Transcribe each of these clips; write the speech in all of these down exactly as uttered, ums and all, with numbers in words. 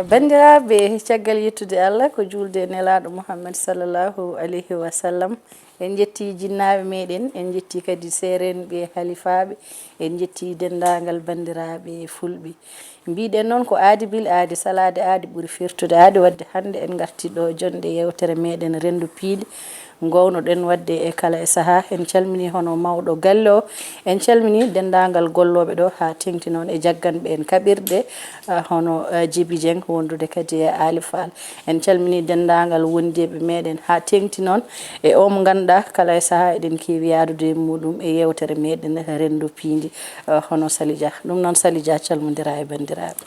Banndiraaɓe, caggal yettude Allah, ko juulde e Nelaaɗo Muhammad sallallahu alayhi wa sallam, en njetti jinnaaɓe meɗen, en njetti kadi seerenɓe, halifaaɓe, en njetti denndaangal banndiraaɓe fulɓe. Mbiɗen noon ko aadi bil aadi, salaade aadi ɓuri firtude aadi, waɗde hannde en ngarti ɗo jonnde yeewtere meɗen Renndo Piindi, ngownoɗen waɗde e kala e sahaa. En calmini hono mawɗo galle o, en calmini denndaangal gollooɓe ɗo, haa teeŋti noon e jagganɓe en kaɓirɗe, ah, hono, ah, Jibi Jeŋ, wondude kadi e Aali Faal. En calmini denndaangal wondiiɓe meɗen, haa teeŋti noon e o mo ngannduɗaa kala e sahaa eɗen keewi yahdude e muɗum e yeewtere meɗen Renndo Piindi, ah, hono Sali Dia. Ɗum noon, Sali Dia, calmondira e banndiraaɓe.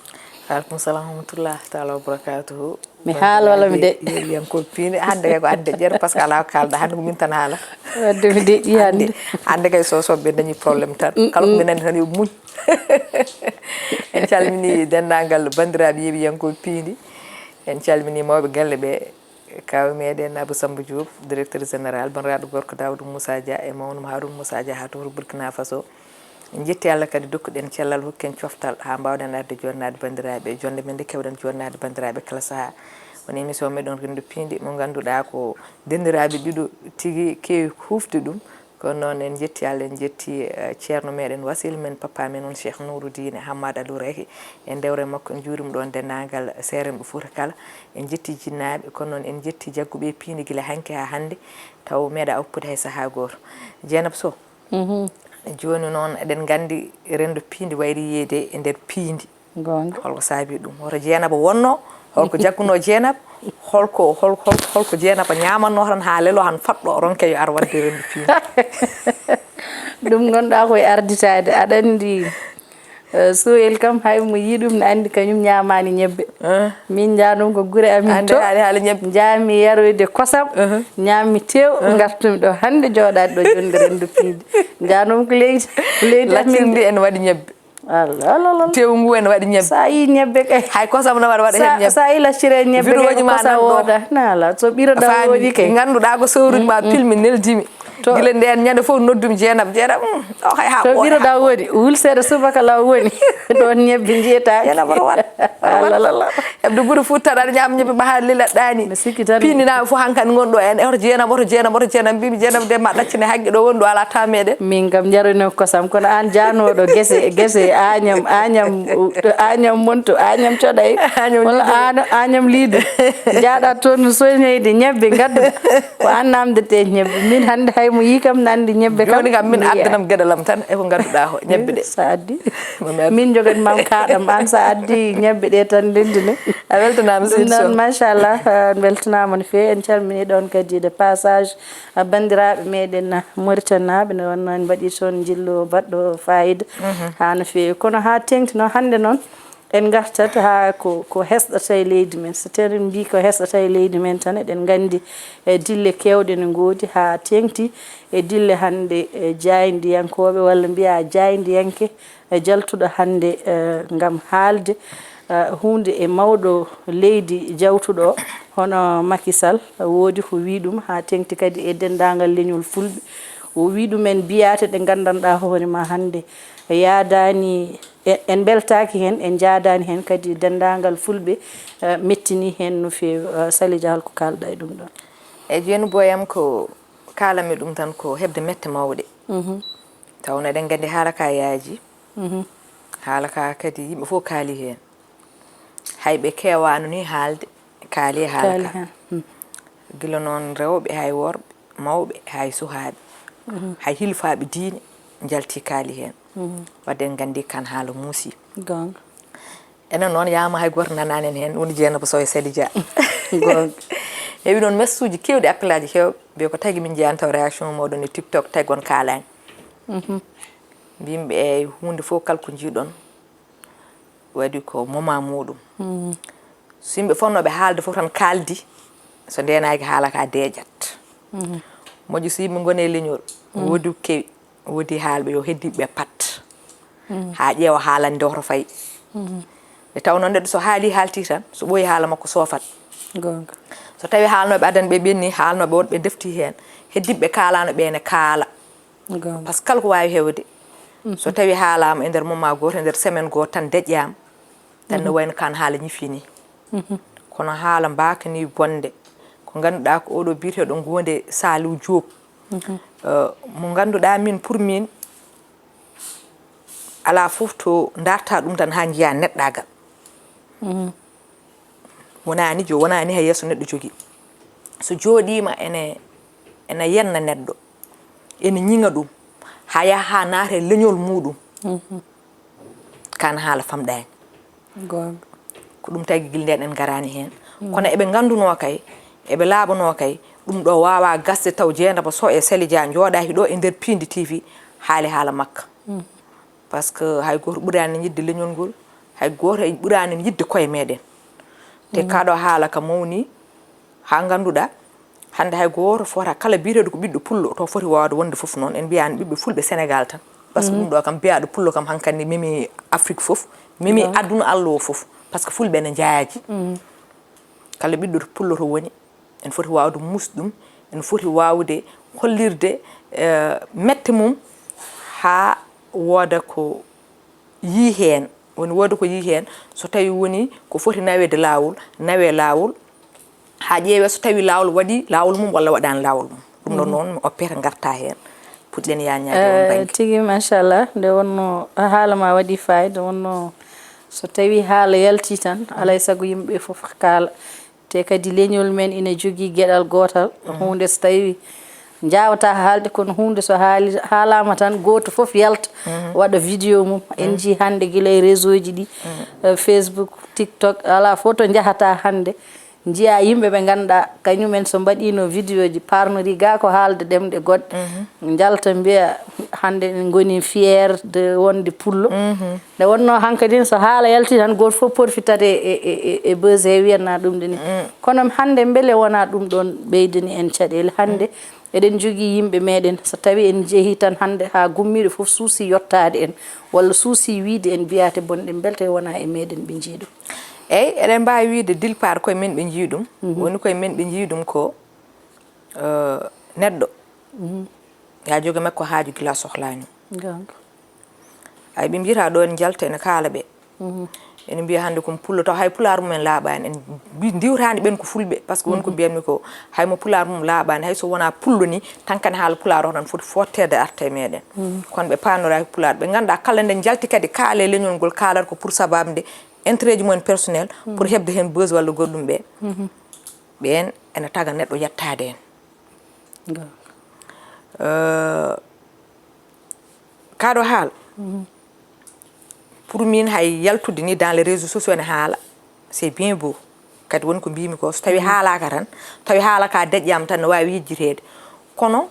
Aleykum salam wa rahmatullah taala wa barakatuhu. Mi haala walla mi deƴƴi? Yeewiyankooɓe Piindi, hannde kay ko aan deƴƴere, par ce que alaa ko kaalɗaa, hannde ko min tan haala. Wadde mi deƴƴi hannde. Hannde kay, Soosooɓe ɓe dañi problème tan. Kala ko ɓe nani tan yo ɓe muñ. En calmini denndaangal banndiraaɓe yeewiyankooɓe Piindi. En calmini mawɓe galle ɓe, kaaw meɗen Abou Samba Diop, directeur général, banndiraaɗo gorko Daoudou Moussa Dia e mawnum Harouna Moussa Dia haa to wuro Burkina Faso. En njetti Allah kadi, dokkuɗen cellal, hokken coftal haa mbaawɗen arde joɗnaade banndiraaɓe, jonnde men nde keewɗen joɗnaade banndiraaɓe kala sahaa. Woni émission meɗen Renndo Piindi mo ngannduɗaa ko denndiraaɓe ɗiɗo tigi keewi hufde ɗum. Kono noon en njetti Allah, en njetti, eh, ceerno meɗen, wasiila men, papa men on Cheikh Nourou Diine Hammad Alou Rahi, en ndewre makko, en njuurima ɗoon denndaangal seerenɓe Fuuta kala. En njetti jinnaaɓe, kono noon en njetti jagguɓe e Piindi gila hanki haa hannde, taw meeɗa oppude hay sahaa gooto. Jeynaba Sow, Mhm. Jooni noon, eɗen nganndi renndo piindi wayri yiyeede e nder piindi. Goonga. Holko saabii ɗum? Hoto Jeenaba wonno? Holko jaggunoo Jeenaba? Holko, hol-, hol-, holko Jeenaba ñaamatnoo tan haa leloo, han faɗɗo, ronke yo ar waɗde renndo piindi? Ɗum ngonɗaa ko e arditaade. Aɗa anndi, eh, Suhel kam, hay mo yii ɗum ne anndi kañum ñaamaani ñebbe. Eh. Min njaanum ko gure amin Hannde to. Haali, haali ñebbe. Njaami yaroyde kosam, Mhm. ñaami tew, Mhm. ngartumi ɗo hannde jooɗaade ɗo jonnde renndo piindi. Njaanum ko leydi, ko leydi amin. Lacciri ndi ene waɗi ñebbe. Allah, Allah, Allah. Tew ngu ene waɗi ñebbe. Sa yii ñebbe kay. Hay kosam na waɗa, waɗa Sa, heen ñebbe. Sa yii laccire ñebbe Vidéo kay, ji ko ma kosa nan ɗo. Wooda. Na ala, so ɓiro da Faami, woodi kay. Ngannduɗaa ko sowrumi ma Mm, mm. pilmi, neldimi. To. Gila ndeen ñande fof noddum Jeenaba, Jeenaba, mm, o kay haa To ɓooya, ɓiro haa da ɓooya. Woodi, wul seeɗa subaka law woni. Ɗoon ñebbe njiyata. Jeenaba, ro waɗ, ro waɗ. Allah, Allah. Heɓde gure Fuuta tan, aɗa ñaama ñebbe ma haa lila ɗaani. Mi sikki tan. Piindi naaɓe fof hankadi ngon ɗo en, oto Jeenaba, oto Jeenaba, oto Jeenaba, mbiimi Jeenaba de ma ɗaccine haqqe ɗo woni ɗo alaa taa meɗen. Min kam njaroyno kosam, kono aan jaanooɗo gese, gese, Añam, Añam, to Añam mon to, Añam Coɗay. Añam Walla Liidu. Aan, Añam Liidu. Njaaɗa toon no soñoyde ñebbe ngaddu. Ko aan namdete ñebbe. Min hannde hay mo yii kam nandi ñebbe kam. Jooni kam min mi yiya. Addanam geɗal am tan e ko ngadduɗaa ko, ñebbe ɗe. Sa addi. Mo mi addu. Min jogan mam kaaɗam, aan sa addi ñebbe ɗe tan ndenndi ne. A weltanaama, Ɗum seydi noon, Sow. Machallah, en mbeltanaama no feewi. En calminii ɗoon kadi de passage, ah, banndiraaɓe meɗen, ah, Mauritanie naaɓe, nde wonnoo en mbaɗii toon njillu baɗɗo fayida. Mhm. Haa no feewi. Kono haa teeŋti noon, hannde noon, en ngartat haa ko, ko hesɗata e leydi men. So tawii en mbii ko hesɗata e leydi men tan, eɗen nganndi e dille keewɗe ne ngoodi haa teeŋti e dille hannde e jaayndiyankooɓe walla mbiyaa jaayndiyanke e jaltuɗo hannde, eh, ngam haalde, eh, huunde e mawɗo leydi jawtuɗo o, hono Macky Sall, woodi ko wii ɗum haa teeŋti kadi e denndaangal leñol fulɓe. O wii ɗum en biyaate ɗe nganndanɗaa hoore ma hannde yaadaani, e-, en mbeltaaki heen, en njaadaani heen kadi denndaangal fulɓe, eh, mettini heen no feewi. Eh, Sali Dia, hol ko kaalɗaa e ɗum ɗoon? Eyi, jooni boyam ko kaalanmi ɗum tan ko heɓde mette mawɗe. Mhm. Taw no eɗen nganndi haala ka yaaji. Mhm. Haala ka kadi yimɓe fof kaali heen. Hay ɓe keewaano ni haalde, kaali e haala Kaali ka. Heen. Mm. Gila noon rewɓe, hay worɓe, mawɓe, hay suhaaɓe, Mhm. hay hilfaaɓe diine njalti kaali heen. Mhm. Wadde en nganndi kan haala muusi. Goonga. Enen noon, yaama hay gooto nanaani en heen, woni Jeenaba Sow e Sali Dia. Goonga. Heewi noon message uji keewɗi, appel aji heewɓe, mbiya ko tagi min njiyaani taw réaction mooɗon e TikTok, tagi on kaalaani. Mhm. Mbiymi ɓe, eey, huunde fof kala ko njiiɗon, waɗi ko moment muuɗum. Mhm. So yimɓe fotnooɓe haalde fof tan kaaldi, so ndeenaaki haala ka deeƴat. Mhm. Moƴƴi so yimɓe ngoni e leñol, Mhm. woodi ko kewi. Woodi haalɓe yo heddiiɓe ɓe pat. Mhm. Haa ƴeewa haalande nde hoto fayi. Mhm. E taw noon neɗɗo so haali haalti tan, so ɓooyi haala makko soofat. Goonga. So tawi haalnooɓe adan ɓe ɓenni, haalnooɓe wonɓe defti heen, heddiɓe kaalaano ɓe ne kaala. Goonga. Parce que kala ko waawi heewde, so tawi haalaama e nder moment gooto, e nder semaine gooto tan deƴƴaama, tan ne wayno kaan haala ñifi ni. Kono haala mbaaka ni bonde, ko ngannduɗaa ko oɗo biyeteeɗo Ngoonde Saliou Diop. Eh, mo ngannduɗaa min, pour min, alaa fof to ndarta ɗum tan haa njiyaa neɗɗaagal. Wonaani jo, wonaani hay yeeso neɗɗo jogii. So jooɗiima ene, ene yenna neɗɗo, ene ñiŋa ɗum, haa yaha haa naata e leñol muuɗum. Kaan haala famɗaani. Goonga. Ko ɗum tagi gila ndeen en ngaraani heen. Kono eɓe nganndunoo kay, eɓe laabanoo kay, ɗum ɗo waawaa gasde taw Jeynaba Soh e Sali Dia njooɗaaki ɗo e nder Piindi T V haali haala makka. Parce que hay gooto ɓuraani yiɗde leñol ngol, hay gooto ɓuraani yiɗde koye meɗen. Te kaa ɗo haala ka mawni, haa ngannduɗaa, hannde hay gooto fota, kala biyeteeɗo ko ɓiɗɗo pullo, to foti waawde wonde fof noon. En mbiyaani ɓiɓɓe fulɓe Sénégal tan. Parce que ɗum ɗo kam, biyaaɗo pullo kam, hankadi memi Afrique fof, memi aduna Allah o fof. Parce que fulɓe ene njaaji. Kala ɓiɗɗo to pullo to woni, en foti waawde muusde ɗum, en foti waawde hollirde, eh, mette mum haa wooda ko yii heen. Woni wooda ko yii heen, so tawi woni ko foti naweede laawol, nawee laawol, haa ƴeewee so tawi laawol waɗi laawol mum walla waɗaani laawol mum. Ɗum ɗon noon, mi oppete ngarta heen. Puɗɗen yaañaade on Eh, bannge. Tigi, machallah, nde wonno haala ma waɗi fayida, wonno so tawi haala yalti tan, alay sago yimɓe fof kaala. Te kadi leñol men ina jogii geɗal gootal, huunde so tawi njaawata haalde, kono huunde so haali-, haalaama tan, gooto fof yalta, waɗa vidéo mum. En njii hannde gila e réseau ji ɗi, eh, Facebook, TikTok, alaa fof to njahata hannde. Njiyaa yimɓe ɓe ngannduɗaa, kañumen so mbaɗiino vidéo ji, parnori gaa ko haalde ɗemɗe goɗɗe, njalta mbiya, "Hannde en ngoni fier de wonde pullo." Nde wonnoo hankadin, so haala yalti tan, gooto fof porfitat e, e, e, e buzz he wiyatnaa ɗum ɗo ni. Kono hannde, mbele wonaa ɗum ɗoon ɓeydani en caɗeele? Hannde, eɗen njogii yimɓe meɗen, so tawi en njehii tan hannde haa gummiiɗo fof suusi yottaade en, walla suusi wiyde en biyaate bonɗe, mbele tawi wonaa e meɗen ɓe njii ɗum? Eey, eɗen mbaawi wiyde dilpaar koye men ɓe njii ɗum. Woni koye men ɓe njii ɗum ko, eh, neɗɗo. Yaa jogo makko haaju gila sohlaani. Goonga. Ay, ɓe mbiyata ɗo en njalta ene kaala ɓe. Ene mbiya hannde ko pullo, taw hay pulaar mum en laaɓaani. En mbi-, ndiwtaani ɓen ko fulɓe, parce que won ko mbiyatmi ko, hay mo pulaar mum laaɓaani, hay so wonaa pullo ni, tan kadi haala pulaar o tan foti fotteede arta e meɗen. Kono ɓe paanoraaki pulaar. Ɓe ngannduɗaa kala nde njalti kadi kaala e leñol ngol, kaalata ko pour sababu nde intérêt ji mumen personnel, pour heɓde heen buzz walla goɗɗum ɓe. Ɓeen ene taga neɗɗo yettaade heen. Goonga. Eh, kaa ɗo haala, pour min, hay yaltude ni dans les réseaux sociaux ene haala, c'est bien beau. Kadi woni ko mbiymi ko, so tawi haalaaka tan, tawi haala ka deƴƴaama tan, ne waawi yejjiteede. Kono,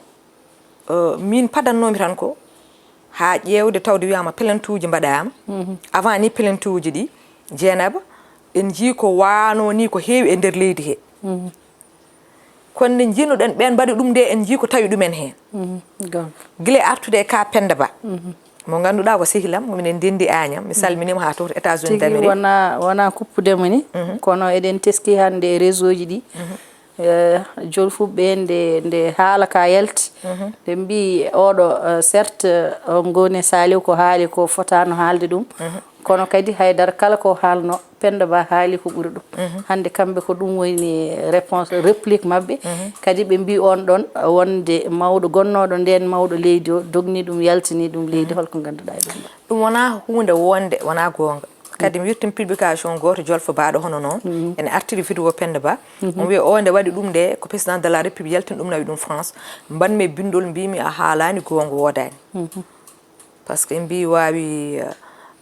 eh, min padannoomi tan ko haa ƴeewde, tawde wiyaama plainte uji mbaɗaama. Avant ni plainte uji ɗi, Jeynaba, en njii ko waano ni ko heewi e nder leydi he. Kono nde njiinuɗen ɓeen mbaɗi ɗum nde, en njii ko tawi ɗumen heen. Gila e artude e ka Penda Ba. Mo ngannduɗaa ko sehil am, minen ndenndi Agnam, mi salminiima haa to États-Unis d'Amérique. Wona, wona kuppude mo ni, kono eɗen teski hannde e réseau ji ɗi. Eh, jolfuɓe nde, nde haala ka yalti, ɓe mbii oɗo, eh, certes, eh, Ngoone Saliou ko haali ko fotaano haalde ɗum. Kono kadi haydara kala ko haalno, Penda Ba haali ko ɓuri ɗum. Hannde kamɓe ko ɗum woni réponse, réplique maɓɓe. Kadi ɓe mbii on ɗon wonde mawɗo gonnooɗo ndeen mawɗo leydi o dogni ɗum, yaltini ɗum leydi. Holko ngannduɗaa e ɗum ɗo? Ɗum wonaa huunde wonde, wonaa goonga. Kadi mi wirtin publication gooto, jolfo baaɗo hono noon. Ene artiri vidéo Penda Ba. On wiya o nde waɗi ɗum nde, ko président de la République yaltini ɗum, nawi ɗum France. Mbaɗmi binndol, mbimi a haalaani, goonga woodaani. Parce que en mbii waawi,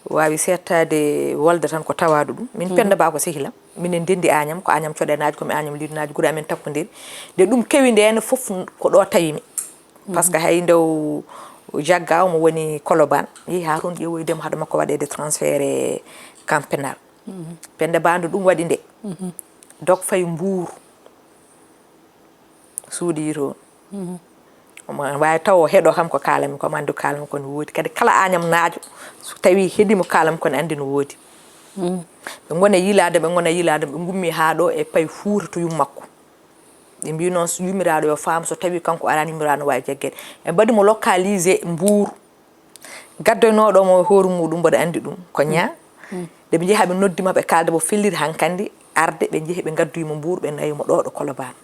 waawi seettaade wolde tan ko tawaaɗo ɗum. Min Penda Ba ko sehil am. Minen ndenndi Agnam, ko Agnam Coɗenaaji, ko mi Agnam Liidunaaji, gure amen takkondirii. Nde ɗum kewi nde ne fof ko ɗo tawi mi. Parce que hay nde o jagga, omo woni Colobane, yehi haa toon ƴeewoyde mo, haɗa makko waɗeede transfert e camp pénal. Penda Ba nde ɗum waɗi nde, dog fay Mbuur, suuɗii toon. Omo waawi taw o heɗo kam ko kaalanmi ko, omo anndi ko kaalanmi ko ne woodi. Kadi kala Agnamnaajo, so tawi heɗii mo kaalanmi ko ne anndi no woodi. Ɓe ngona yiilaade, ɓe ngona yiilaade, ɓe ngummi haa ɗo e pay Fuuta to yummakko. Ɓe mbii noon, so yummiraaɗo yo faam, so tawii kanko araani, yummiraaɗo no waawi jaggeede. Ɓe mbaɗi mo localisé Mbuur. Gaddoynooɗo mo e hoore muuɗum, mboɗo anndi ɗum, ko Ñaa. Nde ɓe njehi, haa ɓe noddi mo, ɓe kaalda mo felliti hankandi arde, ɓe njehi, ɓe ngaddoyi mo Mbuur, ɓe nawi mo ɗo, ɗo Colobane.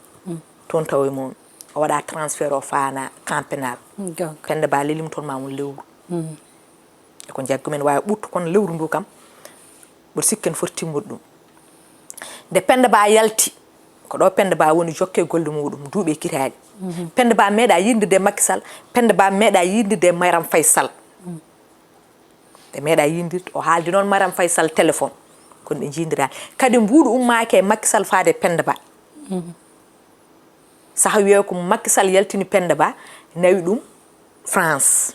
Toon tawoyi mo, o waɗa transfert, o faana camp pénal. Penda Ba lelii mo toon, ma mo lewru. E ko njaggu men waawi ɓurtu, kono lewru ndu kam, mboɗo sikki ene foti timmude ɗum. Nde Penda Ba yalti, ko ɗo Penda Ba woni jokke golle muuɗum, duuɓi e kitaaɗi. Penda Ba meeɗa yiidirde e Macky Sall, Penda Ba meeɗa yiidirde e Marième Faye Sall. Ɓe meeɗa yiidirde, o haaldi noon Marième Faye Sall téléphone, kono ɓe njiidiraani. Kadi mbuuɗu ummaaki e Macky Sall faade e Penda Ba. Saha wiyee ko Macky Sall yaltini Penda Ba, nawi ɗum France.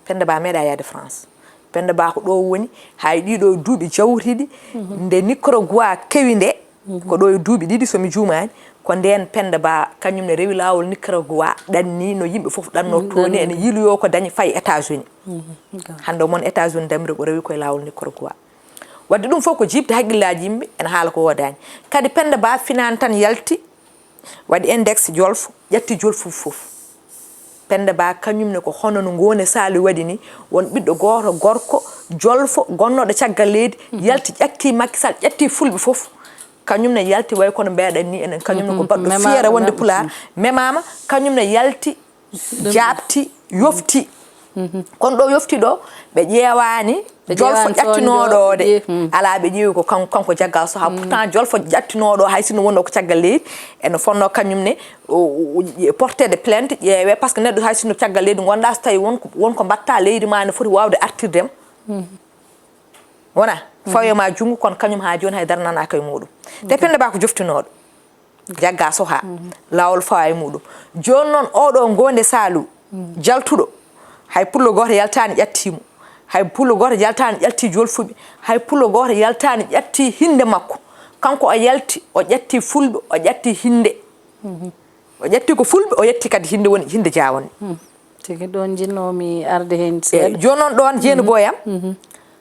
Penda Ba meeɗa yaade France. Penda Ba ko ɗo woni, hay ɗiɗo duuɓi jawtuɗi, nde Nicaragua kewi nde, ko ɗo e duuɓi ɗiɗi, so mi juumaani, ko ndeen Penda Ba kañum ne rewi laawol Nicaragua, ɗanni no yimɓe fof ɗanno toon ni, ene yiiloyoo ko dañi fayi États-Unis. Hannde o mon États-Unis d'Amérique o rewi koye laawol Nicaragua. Wadde ɗum fof ko jiiɓde hakkillaaji yimɓe, ene haala ko woodaani. Kadi Penda Ba finaani tan yalti, waɗi index Jolfo, ƴetti Jolfuɓe fof. Penda Ba kañum ne ko hono no Ngoone Saliou waɗi ni, won ɓiɗɗo gooto gorko Jolfo gonnooɗo caggal leydi, yalti ƴetti Macky Sall, ƴetti Fulɓe fof. Kañum ne yalti way kono mbeɗen ni enen, kañum ne ko baɗɗo fiere wonde Pulaar, memaama, kañum ne yalti, jaaɓti, yofti. Kono ɗo yofti ɗo, ɓe ƴeewaani Jolfo ƴettinooɗo o de. Alaa, ɓe ƴeewi ko kan-, kanko Jagga Soha. Pourtant Jolfo ƴettinooɗo o, hay sinno wonno ko caggal leydi, ene fonnoo kañum ne o, o, o porteede plainte, ƴeewee, par ce que neɗɗo hay sinno caggal leydi ngonɗaa, so tawii won ko, won ko mbaɗtaa, leydi ma ne foti waawde artirde ma. Wona, fawi ma junngo, kono kañum haa jooni hay dara nanaaka e muuɗum. Te Penda Ba ko joftinooɗo. Jagga Soha, laawol fawa e muuɗum. Jooni noon, oɗo Ngoone Saliou, jaltuɗo, hay pullo gooto yaltaani ƴetti mo, hay pullo gooto yaltaani ƴetti Jolfuɓe, hay pullo gooto yaltaani ƴetti hinnde makko. Kanko o yalti, o ƴetti Fulɓe, o ƴetti hinnde. O ƴetti ko Fulɓe, o ƴetti kadi hinnde, woni hinnde Jaawo ne. Tigi ɗoon njinnoomi arde heen seeɗa. Eeyi, jooni noon ɗoon, Jeeni Boy am,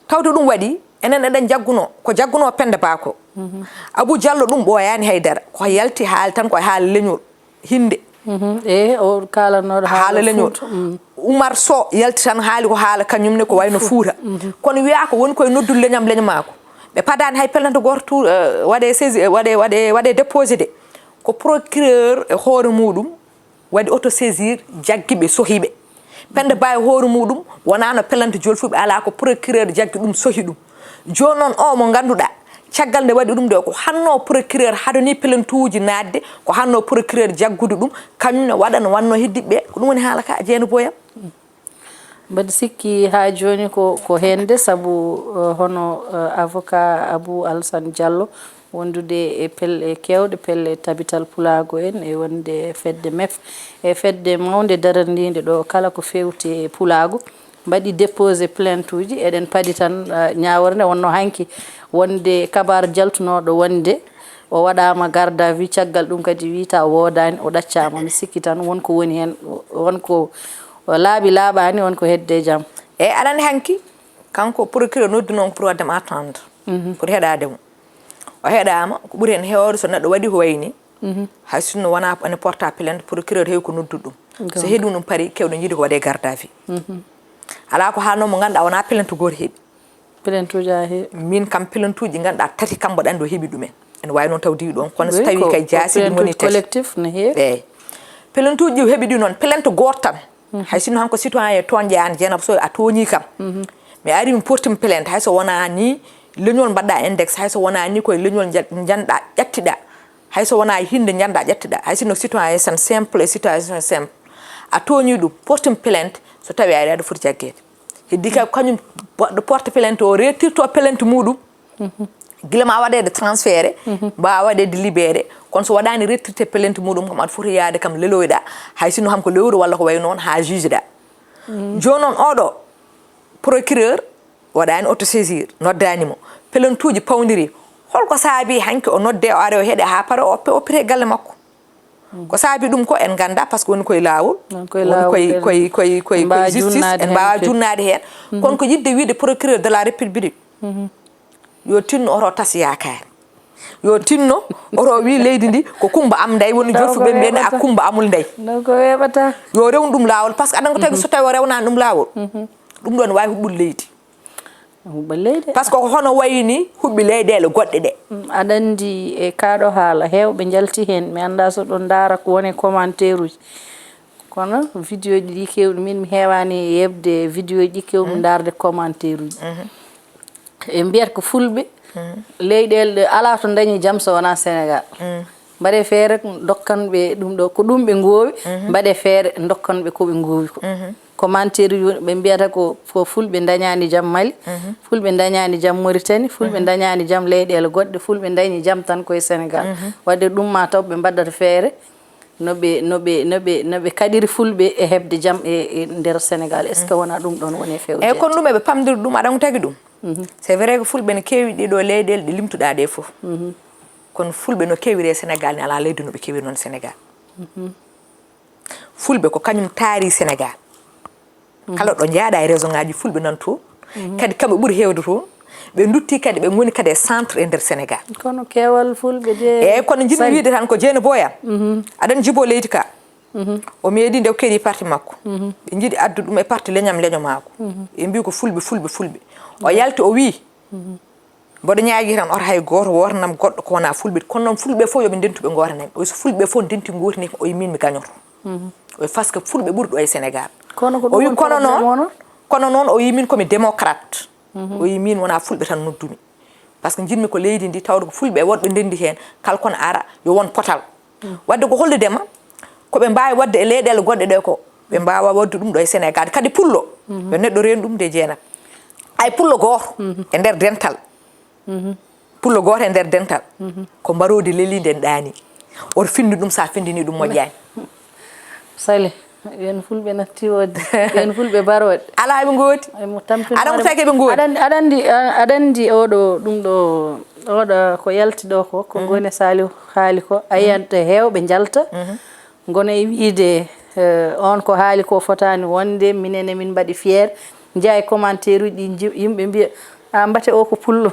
tawde ɗum waɗi, enen eɗen njaggunoo, ko jaggunoo Penda Ba ko. Abou Diallo ɗum ɓooyaani hay dara, ko yalti haali tan ko e haala leñol, hinnde. Eeyi, o kaalanooɗo haala leñol. Umar Sow yalti tan haali ko haala kañum ne ko wayno Fuuta. Kono wiyaa ko woni koye noddude leñam, leño maako. Ɓe padaani hay pelante gooto tu-, eh, waɗee saisi, eh, waɗee, waɗee, waɗee déposé de. Ko procureur e hoore muuɗum waɗi autosaisir, jaggi ɓe, sohi ɓe. Penda Ba e hoore muuɗum wonaa no pelante Jolfuɓe, alaa, ko procureur jaggi ɗum, sohi ɗum. Jooni noon, o mo ngannduɗaa, caggal nde waɗi ɗum nde, ko hanno procureur hadani pelantuuji naatde, ko hanno procureur jaggude ɗum, kañum ne waɗa no wannoo heddiiɓe ɓe. Ko ɗum woni haala ka, Jeeni Boy am. Mbeɗa sikki haa jooni ko, ko heen de, sabu, eh, hono, eh, avocat Abou Alassane Diallo wondude e pelle keewɗe, pelle Tabital Pulaagu en, e wonde fedde mef, e fedde mawnde darandiinde ɗo kala ko feewti e Pulaagu, mbaɗi déposé plainte uji. Eɗen padi tan, eh, ñaawore nde wonno hanki, wonde kabaar jaltunooɗo wonde o waɗaama garde à vue, caggal ɗum kadi wiyta o woodaani, o ɗaccaama. Mi sikki tan won ko woni heen, won ko laaɓi laaɓaani, won ko hedde jam. Eeyi, aɗa anndi hanki, kanko procureur nodduno on pour waɗde mo attendre, pour heɗaade mo. O heɗaama, ko ɓuri heen heewde so neɗɗo waɗi ko wayi ni, hay sinno wonaa ene porta plainte, procureur heewi ko noddude ɗum. So heɗii ɗum, pari keewɗo yiide ko waɗee garde à vue. Alaa ko haalnoo mo ngannduɗaa wonaa plainte gooto heɓi. Plainte uji a heewi? Min kam, plainte uji ngannduɗaa tati kam mboɗo anndi o heɓi ɗumen. Ene waawi noon taw diwi ɗoon, kono so tawi kay jaasi ɗum woni tati. Collectif ne heewi? Eeyi. Plainte uji ɗi o heɓi ɗi noon, plainte gooto tan. Hay sinno hanko citoyen toñƴa aan, Jeynaba Sow, a tooñii kam. Mi ari mi porti mi plainte, hay so wonaa ni leñol mbaɗɗa index, hay so wonaa ni koye leñol nja-, njanɗa, ƴettiɗa. Hay so wonaa hinnde njanɗa, ƴettiɗa. Hay sinno citoyen sen simple e citoyen sen simple. A tooñii ɗum, porti mi plainte, so tawi aɗa, aɗa foti jaggeede. Heddii kay ko kañum waɗɗo porte plainte o, rettirto plainte muuɗum. Gila ma waɗeede transféré, mbaawa waɗeede libéré, kono so waɗaani rettirte plainte muuɗum kam, aɗa foti yaade kam leloyɗa, hay sinno kam ko lewru walla ko wayi noon, haa juge ɗa. Jooni noon, oɗo procureur waɗaani autosaisir, noddaani mo. Plainte uji pawndiri. Holko saabi hanki o nodde, o ari, o heɗe haa pare, o oppe, oppite galle makko? Ko saabi ɗum ko en nganndaa, par ce que woni koye laawol. Woni koye laawol, woni koye, koye, koye, koye, koye justice, en mbaawa junnaade heen. Kono ko yiɗde wiide procureur de la République. Yo tinno oto tas yaakaare. Yo tinno oto wi leydi ndi ko Kumba am ndey, woni jolfuɓe mbiyen a Kumba amul ndey. Donc weeɓata. Yo rewn ɗum laawol, par ce que aɗa ko tagi so tawi o rewnaani ɗum laawol, ɗum ɗon waawi huɓɓude leydi. Huɓɓa leydi. Par ce que ko hono wayi ni huɓɓi leyɗeele goɗɗe ɗe. Mm, aɗa anndi e kaa ɗoo haala heewɓe njalti heen, mi anndaa so ɗon ndaara ko woni e commentaire uji. Kono vidéo ji ɗi keewɗi, min mi heewaani yeɓde vidéo ji ɗi keewmi ndaarde commentaire uji. Ɓe mbiyata ko fulɓe leyɗeele ɗe alaa to ndañi jam so wonaa Senegaal. Mbaɗee feere ndokkan ɓe ɗum ɗo, ko ɗum ɓe ngoowi, mbaɗee feere ndokkan ɓe ko ɓe ngoowi ko. Commentaire uji ɓe mbiyata ko ko fulɓe ndañaani jam Mali, fulɓe ndañaani jam Mauritanie, fulɓe ndañaani jam leyɗeele goɗɗe, fulɓe ndañi jam tan koye Senegaal. Waɗde ɗum maa taw ɓe mbaɗata feere. No ɓe no ɓe no ɓe no ɓe kaɗiri fulɓe e heɓde jam e e nder Senegaal, est ce que wonaa ɗum ɗoon woni e fewjeede? Eeyi, kono ɗum eɓe pamdiri ɗum, aɗa anndi ko tagi ɗum. C'est vrai que fulɓe ne keewi ɗee ɗoo leyɗeele ɗe limtuɗaa ɗee fof. Kono fulɓe no keewiri e Senegaal ne alaa leydi no ɓe keewiri noon Senegaal. Fulɓe ko kañum taari Senegaal. Kala ɗo njaaɗa e région ngaji fulɓe nan toon. Kadi kamɓe ɓuri heewde toon. Ɓe ndutti kadi ɓe ngoni kadi e centre e nder Senegaal. Kono keewal fulɓe de. Eeyi, kono njiɗmi wiide tan ko Jeene Boyam. Aɗa anndi Jibo Leydi Ka. O meeɗi nde o keɗi parti makko. Ɓe njiɗi addu ɗum e parti leñam leño maako. Ɓe mbi ko fulɓe fulɓe fulɓe. O yalti o wii. Mboɗo ñaagii tan oto hay gooto wootanam goɗɗo ko wonaa fulɓe, kono noon fulɓe fof yo ɓe ndentu ɓe ngootanam. O wi so fulɓe fof ndenti ngootani kam, o wi miin mi gañoto. O wi parce que fulɓe ɓuri ɗo e Senegaal. Kono ko ɗum woni problème o noon. Kono noon o wi miin ko mi démocrate. O wi miin wonaa fulɓe tan noddumi. Par ce que njiɗmi ko leydi ndi tawde ko fulɓe e worɓe ndenndi heen, kala kono ara yo won potal. Waɗde ko hollude ma ko ɓe mbaawi waɗde e leyɗeele goɗɗe ɗe ko ɓe mbaawaa waɗde ɗum ɗo e Senegaal. Kadi pullo yo neɗɗo reen ɗum de Jeynaba. Hay pullo gooto e nder dental, pullo gooto e nder dental ko mbaroodi leliinde en ɗaani. Oto finndin ɗum, so a finndinii ɗum moƴƴaani. Sali, ɓeen fulɓe natti woodde, ɓeen fulɓe barooɗe. Alaa ɓe ngoodi. Aɗa anndi ko tagi ɓe ngoodi. Aɗa anndi, aɗa anndi oɗo ɗum ɗo, oɗo ko yalti ɗo ko, ko Ngoone Saliou haali ko, a yiyat heewɓe njalta. Ngono e wiyde, eh, on ko haali ko fotaani wonde, minen emin mbaɗi fier. Njiyaa e commentaire uji ɗi, yimɓe mbiya, a mbate o ko pullo.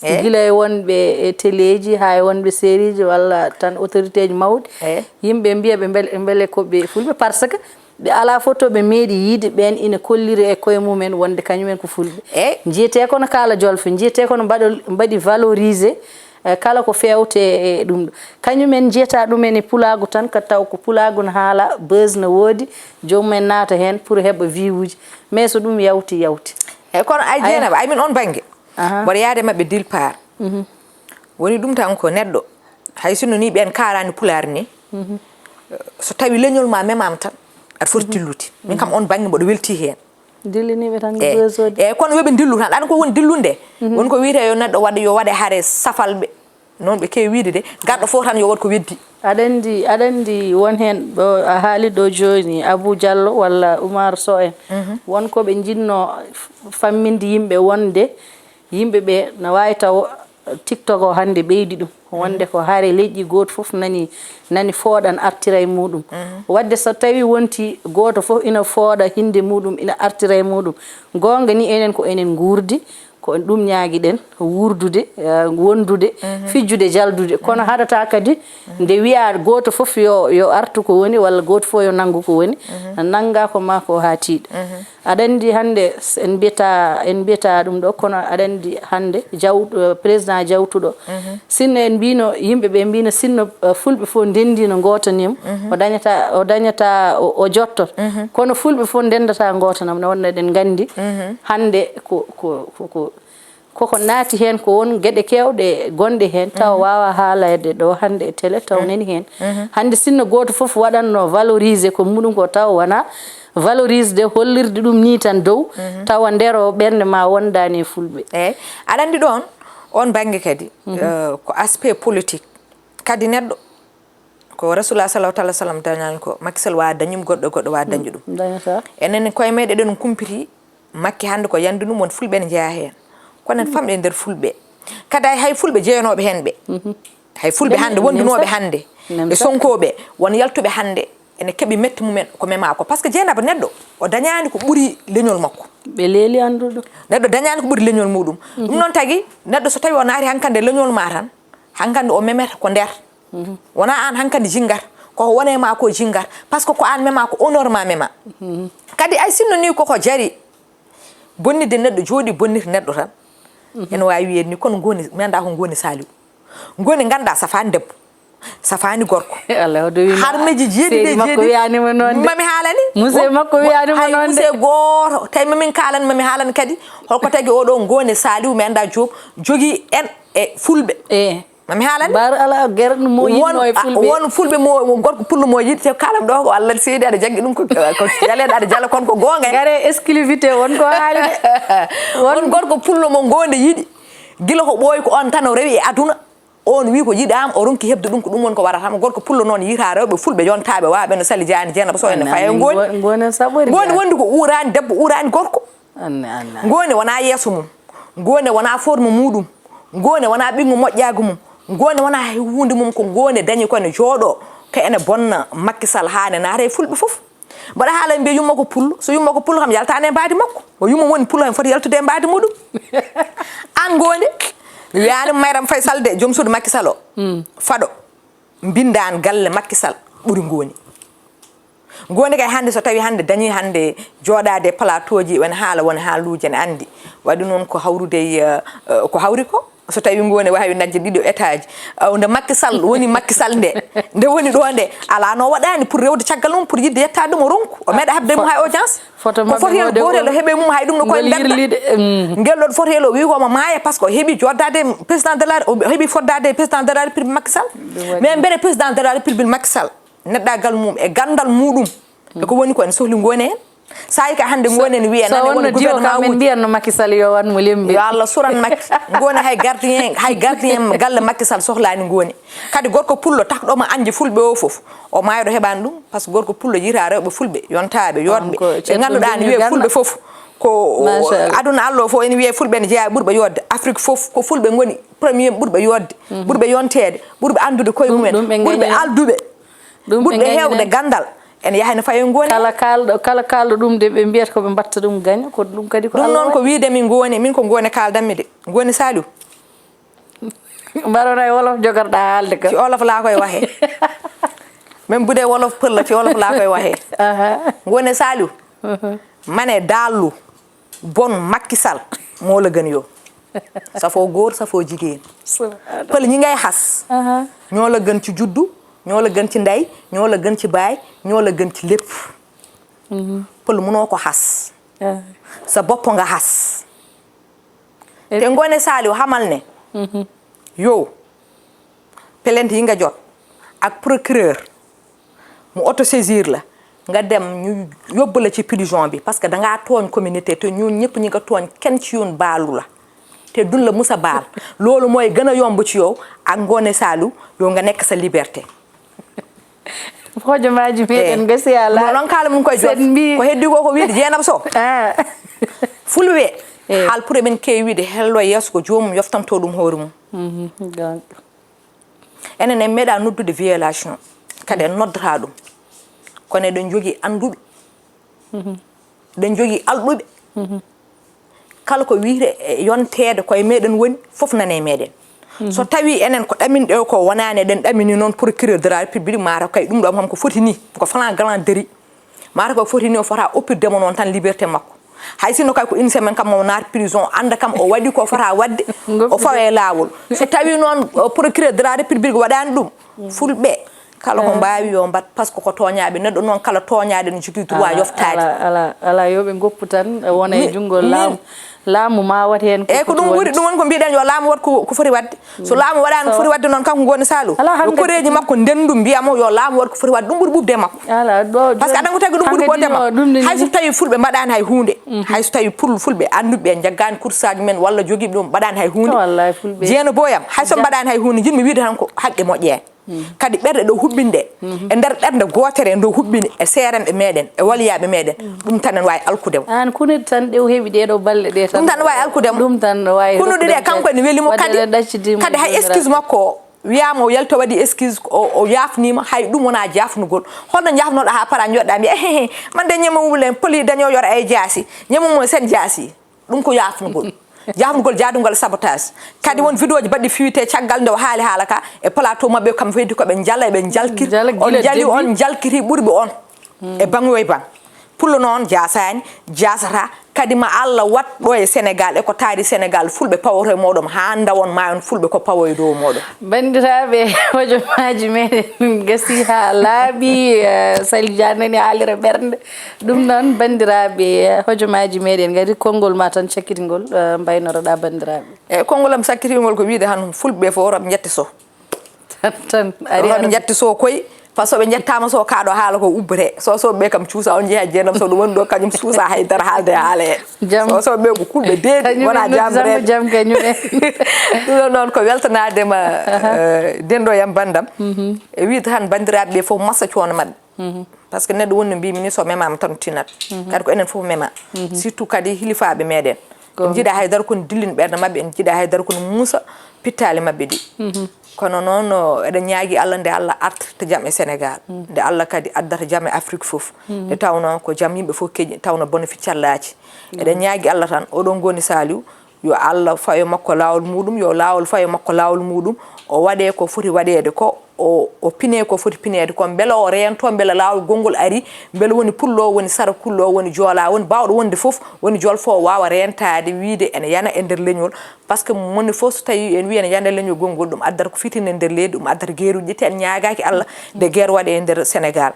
Eey. Gila e wonɓe e teleeji, haa e wonɓe seriiji, walla tan autorité ji mawɗi. Eey. Yimɓe mbiya ɓe mbele, mbele ko ɓe fulɓe, par ce que ɓe alaa fof to ɓe meeɗi yiyde ɓeen ina kolliri e koye mumen wonde kañumen ko fulɓe. Eey. Njiyetee kono kaala jolfe, njiyetee kono mbaɗo, mbaɗi valorisé, eh, kala ko feewte e ɗum ɗo. Kañumen njiyata ɗumen e pulaagu tan, ka taw ko pulaagu no haala, buzz no woodi, joomum en naata heen pour heɓa vue uji. Mais so ɗum yawti, yawti. Eey, kono ay Jeynaba, ay min on bannge. Mboɗo yaade maɓɓe dil paar. Woni ɗum tan ko neɗɗo, hay sinno ni ɓeen kaalaani pulaar ni, so tawi leñol ma memaama tan, aɗa foti tillude. Min kam on bannge mboɗo welti heen. Dilliniiɓe tan ko besoode. Eey, kono yo ɓe ndillu tan. Ɗan ko woni dillunde? Woni ko wiyetee yo neɗɗo waɗa, yo waɗe hare safalɓe. Noon ɓe keewi wiyde de, garɗo fof tan yo waɗ ko weddi. Aɗa anndi, aɗa anndi won heen ɗo a haali ɗo jooni, Abou Diallo walla Oumar Sow en. Won ko ɓe njiɗno famminde yimɓe wonde yimɓe ɓe na waawi taw TikTok o hannde ɓeydi ɗum. Wonde ko hare leƴƴi gooto fof nani, nani fooɗan artira e muɗum. Waɗde so tawi wonti gooto fof ina fooɗa hinnde muɗum, ina artira e muɗum. Goonga ni enen ko enen nguurdi, ko ɗum ñaagiɗen, wuurdude, eh, wondude, fijjude, jaldude. Kono haɗata kadi nde wiyaa gooto fof yo, yo artu ko woni, walla gooto fof yo nanngu ko woni, nannga ko maa ko haa tiiɗa. Aɗa anndi hannde s-, en mbiyata, en mbiyata ɗum ɗo, kono aɗa anndi hannde jaw-, eh, président jawtuɗo. Sinno en mbino, yimɓe ɓe mbino, sinno, eh, fulɓe fof ndenndino ngootaniima, o dañata, o dañata, o, o jotto. Kono fulɓe fof ndenndata ngootanam, no wonno eɗen nganndi. Hannde ko, ko, ko, ko, koko naati heen ko won geɗe keewɗe gonɗe heen, tawa waawaa haaleede ɗo hannde e tele, taw nani heen. Hannde sinno gooto fof waɗatno valorisé ko muɗum ko, tawa wonaa valorisde, hollirde ɗum nii tan dow, tawa nder o ɓernde ma wondaani e fulɓe. Eey, aɗa anndi ɗoon, oon bannge kadi, eh, ko aspect politique. Kadi neɗɗo, ko Rasulullah sallallahu ta'ala sallam dañaani ko, Macky Sall waawaa dañum, goɗɗo, goɗɗo waawaa dañde ɗum. Dañataa. Enen koye meɗen eɗen kumpiti, Macky hannde ko yande ɗum won fulɓe ne njeyaa heen. Kono en famɗe nder fulɓe. Kadi hay, hay fulɓe jeyanooɓe heen ɓe. Hay fulɓe hannde wondunooɓe hannde e Sonko ɓe, won yaltuɓe hannde ene keɓi mette mumen ko memaa ko. Par ce que Jeynaba neɗɗo o dañaani ko ɓuri leñol makko. Ɓe leeli annduɗo. Neɗɗo dañaani ko ɓuri leñol muɗum. Ɗum noon tagi neɗɗo so tawi o naati hankande leñol ma tan, hankande o memete ko nder. Wona aan hankande jinngata, koko wone ma ko jinngata, parce que ko aan mema, ko honneur ma mema. Kadi ay sinno ni koko jari bonnitde neɗɗo, jooɗi bonnita neɗɗo tan. Ene waawi wiyeede ni kono ngooni mi annda ko ngooni Saliou. Ngooni ngannduɗaa safaani debbo, safaani gorko. Harmeji jeeɗiɗi e jeeɗiɗi. Mami haalani. Muse makko wiyaani mo noon de. Muse gooto tawi mamin kaalan, mami haalani kadi holko tagi oɗo Ngoone Saliou mi annda Joob jogii en e fulɓe. Mami haalani. Bar ala gerɗo mo yiɗno e fulɓe. Won fulɓe mo gorko pullo mo yiɗi te kaalam ɗo ko Allah seedi aɗa jaggi ɗum ko jaleɗo aɗa jala kon ko goonga en. Gare exclusivité won ko haali de. Won gorko pullo mo Ngoone yiɗi. Gila ko ɓooyi ko on tan o rewi e aduna. On wi ko yiɗaama, o ronki heɓde ɗum, ko ɗum woni ko warata mo. Gorko pullo noon yiita rewɓe fulɓe yontaaɓe, waawɓe no Sali Jaani, Jeenaba Sow en, faye ngooni. Ngooni saɓori. Ngooni wondi ko uuraani debbo, uuraani gorko. Anne, anne. Ngooni wonaa yeeso mum. Ngooni wonaa forme muɗum. Ngooni wonaa ɓinngu moƴƴaagu mum. Ngooni wonaa hay huunde mum, ko Ngooni dañi ko ene jooɗoo, ko ene bonna Macky Sall haa ene naata e fulɓe fof. Mbaɗa haala mbiya yumma ko pullo, so yumma ko pullo kam yaltaani e mbaadi makko. O yumma woni pullo, heen foti yaltude e mbaadi muɗum. Aan Ngooni, mi wiyaani Mayram Faye Sall de, joom suudu Macky Sall o. Faɗo mbinndaan galle Macky Sall ɓuri Ngooni. Ngooni kay hannde so tawi hannde dañi hannde jooɗaade e plateau ji, woni haala, woni haaluuji ene anndi. Waɗi noon ko hawrude e, eh, ko hawri ko. So tawi Ngooni waawi dañde ɗiɗo étage, aw nde Macky Sall woni Macky Sall nde, nde woni ɗo nde, alaa no waɗaani pour rewde caggal mum, pour yiɗde yettaade ɗum o ronku, o meeɗa haɓde mum hay audience. Ko fotiyel gootel o heɓe mum hay ɗum no koye mbedda. Ngel ɗon fotiyel o wi ko omo maaya parce que o heɓi joddaade président de la, o heɓi foddaade président de la république Macky Sall. Mais mbele président de la république Macky Sall neɗɗagal mum e ganndal muɗum e ko woni ko ene sohli Ngooni heen. Saayika hannde Ngooni ene wiya nane woni gouvernement uji. Min mbiyatno Macky Sall yo waɗ mo lemmbel. Yo Allah suran Macky. Ngooni hay gardien, hay gardien galle Macky Sall sohlaani Ngooni. Kadi gorko pullo takɗo mo añde fulɓe o fof, o maayɗo heɓaani ɗum, parce que gorko pullo yiita rewɓe fulɓe, yontaaɓe, yooɗɓe, ɓe ngannduɗaa ne wiyee fulɓe fof. Ko aduna Allah o fof ene wiyee fulɓe ene jeyaa ɓurɓe yooɗde. Afrique fof ko fulɓe ngoni premier ɓurɓe yooɗde, ɓurɓe yonteede, ɓurɓe anndude koye mumen, ɓurɓe alduɓe. Ɓurɓe heewde ganndal ene yaha ene fayo Ngooni. Kala kaalɗo, kala kaalɗo ɗum de ɓe mbiyata ko ɓe mbatta ɗum gaña, ko ɗum kadi ko Allah waɗi. Ɗum noon ko wiide mi Ngooni, min ko Ngooni kaaldanmi de. Ngooni Saliou. Mbaɗon hay wolof jogorɗa haalde ka. Fi olof laa koye waxe. Même bu dee wolof pël la, fi olof laa koye waxe. Ngooni Saliou. Mane daallu bon Macky Sall moo la gën yow. Safoo góor, safoo jigéen. Pël ñi ngay xas. Ñoo la gën ci juddu, ñoo la gën ci ndey, ñoo la gën ci baay, ñoo la gën ci lépp. Pël mënoo ko xas. Sa bopp nga xas. Te Ngoone Saliou xamal ne yow plainte yi nga jot ak procureur mu autosaisir la, nga dem ñu yóbbu la ci prison bi, parce que dangaa tooñ communauté, te ñun ñëpp ñi nga tooñ, kenn ci yoon baalu la, te duñ la mus a baal. Loolu mooy gën a yomb ci yow ak Ngoone Saliou, yow nga nekk sa liberté. Hojomaaji meɗen ngasi ala. Mo noon kaala mum koye joof. Sen mbi ko heddi ko ko wiide Jeenaba Sow. Fulɓe haal pour emin keewi wiide hello yeeso ko joomum yoftanto ɗum hoore mum. Enen en meeɗa noddude violation, kadi en noddata ɗum, kono eɗen jogii annduɓe, eɗen jogii alɗuɓe. Kala ko wiyte e yonteede koye meɗen woni, fof nane e meɗen. So tawi enen ko ɗaminɗe o ko wonaani, eɗen ɗamini noon procureur de la république, mata kay ɗum ɗo kam ko foti ni, ko flagrant délit, mata ko foti ni o fota oppirde mo noon tan liberté makko. Hay sinno kay ko une semaine kam o naat prison, annda kam o waɗi ko fota waɗde, o fawe laawol. So tawi noon procureur de la république waɗaani ɗum, fulɓe kala ko mbaawi yo mbaɗ, parce que ko tooñaaɓe. Neɗɗo noon kala tooñaaɗo ne jogii droit yoftaade. Ala, ala, ala, yo ɓe ngoppu tan wona e junngo laamu. Laamu ma waɗ heen ko foti waɗde. Eeyi, ko ɗum ɓuri, ɗum woni ko mbiɗen yo laamu waɗ ko foti waɗde. So laamu waɗaani ko foti waɗde noon, kanko Ngoone Saliou, yo koreeji makko ndenndu mbiya mo yo laamu waɗ ko foti waɗde, ɗum ɓuri ɓuuɓde e makko. Parce que aɗa anndi ko tagi ɗum ɓuri ɓuuɓde e makko. Hay so tawi fulɓe mbaɗaani hay huunde, hay so tawi pul-, fulɓe annduɓe njaggaani kursaaji men walla jogiiɓe ɗum mbaɗaani hay huunde. Jeeno booyam, hay so mbaɗaani hay huunde, njiɗmi wiide tan ko haqqe moƴƴe. Kadi ɓerɗe ɗo huɓɓinɗe e nder ɓernde gootere, ndo huɓɓini e seeranɓe meɗen, e waliyaaɓe meɗen, ɗum tan ene waawi alkude mo. Aan kunuɗe tan ɗe o heɓi ɗee ɗoo balɗe ɗee tan. Ɗum tan ne waawi alkude mo. Ɗum tan ne waawi. Kunuɗe ɗe kanko ene weli mo kadi. Kadi hay excuse makko o, Wiyaama o yalti, o waɗi excuse, o, o yaafniima, hay ɗum wonaa jaafnugol. Holno njaafnoɗaa haa para, njooɗoɗaa mbiya, "Ehehe, man de ñemewulen poli dañoo yor ay jaasi, ñemewulen seen jaasi." Ɗum ko yaafnugol. Yaafnugol jaadungal, sabotage. Kadi won vidéo ji baɗɗi fuité caggal nde o haali haala ka e plateau maɓɓe, kam feydi ko ɓe njala, ɓe njalkiri. Njala On gila njali, début. On njalkiri ɓurɓe on. E baŋ yo e baŋ. Pullo noon jaasaani, jaasata. Kadi ma Allah waɗ ɗo e Sénégal, e ko taari Sénégal, fulɓe pawoto e mooɗon, haa ndawon ma on fulɓe ko pawo e dow mooɗon. Banndiraaɓe, hojomaaji meɗen gasi haa laaɓi, eh, Sali Dia nani haalira ɓernde. Ɗum noon, banndiraaɓe, eh, hojomaaji meɗen ngari, konngol ma tan cakkitingol, eh, mbaynoroɗaa banndiraaɓe. E konngol am sakkitingol ko wiide han fulɓe fof roɓe njette so. Tan, tan, ari Roɓe tan. Njatti so koy, parce que ɓe njettaama so kaaɗo haala ko ubbete. So, so ɓe kam cuusa, on jeeya jeenam so ɗum woni ɗo, kañum suusa hay dara haalde haala he. Jam. So, so ɓe ko kulɓe deedi, Kañum wona en jam noddi tan ko reeɓe. Jam kañum en. Ɗum ɗon noon ko weltanaade ma, eh, denɗo yam banndam. E wiide tan banndiraaɓe ɓe fof massa coono maɓɓe. Parce que neɗɗo woni no mbimi ni, so memaama tan tinat. Kadi ko enen fof mema. Surtout kadi hilifaaɓe meɗen. Ko. En njiɗa hay dara kono dillin ɓerɗe maɓɓe, en njiɗa hay dara kono muusa pittaali maɓɓe ɗi. Kono noon, o, eɗen ñaagi Allah nde Allah artirta jam e Sénégal. Nde Allah kadi addata jam e Afrique fof. Nde tawno ko jam yimɓe fof keƴi, tawno bone fi callaaki. Eɗen ñaagi Allah tan, oɗon ngoni Saliou, yo Allah fayo makko laawol muɗum, yo laawol fayo makko laawol muɗum. O waɗe ko foti waɗeede ko, o, o pine ko foti pineede ko, mbele o reento, mbele laawol gonngol ari, mbele woni pullo, woni sarakullo, woni joola, woni baawɗo wonde fof, woni jolfo, o waawa reentaade, wiide ene yana e nder leñol. Parce que moni fof, so tawi en wi ene yana e leñol gonngol, ɗum addata ko fitinde e nder leydi, ɗum addata geeruji ƴetti, en ñaagaaki Allah nde guerre waɗe e nder Sénégal.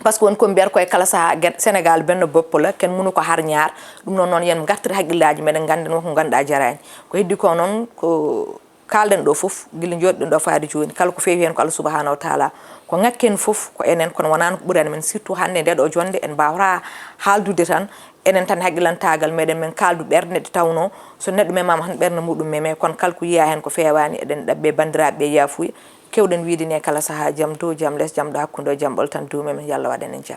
Parce que won ko mbiyata koye kala saha, gen-, Sénégal benn bopp la, kenn mënu ko har ñaar. Ɗum noon, noon yen ngartir haqqillaaji meɗen, ngannden won ko ngannduɗaa jaraani. Ko heddi ko noon, ko kaalɗen ɗo fof, gila jooɗiɗen ɗo faade jooni, kala ko feewi heen ko Allah subhanahu wa taala. Ko ŋakki en fof, ko enen, kono wonaano ko ɓurani men, surtout hannde nde ɗo jonnde, en mbaawata haaldude tan, enen tan haqqillantaagal meɗen, men kaaldu ɓerɗe ɗe tawno, so neɗɗo memaama tan ɓernde muɗum meme, kono kala ko yiya heen ko feewaani, eɗen ɗaɓɓe banndiraaɓe ɓe yaafuya, kewɗen wiide ne kala saha, jam dow, jam les, jam ɗo hakkunde o, jam ɓoltan duume men, yo Allah waɗan en jam.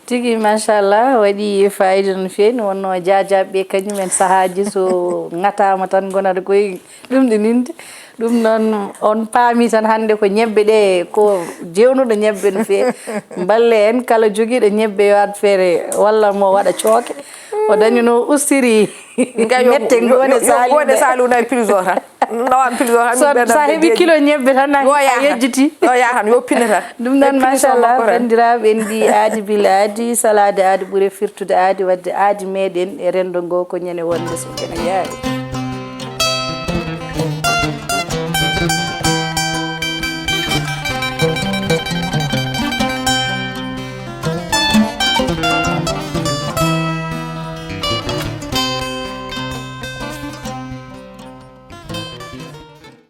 Tigi, machallah, waɗi fayida no feewi. No wonno jaajaaɓe ɓe, kañum en sahaaji so ŋataama tan ngonata koye ɗum ɗininde. Ɗum noon, on paami tan hannde ko ñebbe ɗe, ko jewnuɗo ñebbe no feewi. Mballe en, kala jogiiɗo ñebbe yo ad feere walla mo waɗa cooke. O dañuno ustiri Nga yo, mette yo, ngone yo, yo Saliou ngone ɗe. Saliou na e prison tan. Nawa prison tan, So, min ɓe sa nan heɓi ɓe kilo ñebbe tan, a, Yo a yaha tan. Yejjiti. Yo yaha tan, yo pine tan. Ɗum noon, Ɓe pine machallah, makko tan. Banndiraaɓe, en mbiyi aadi bila aadi, salaade aadi ɓure firtude aadi, waɗde aadi meɗen e renndo ngo ko ñande wonde so kene yaari.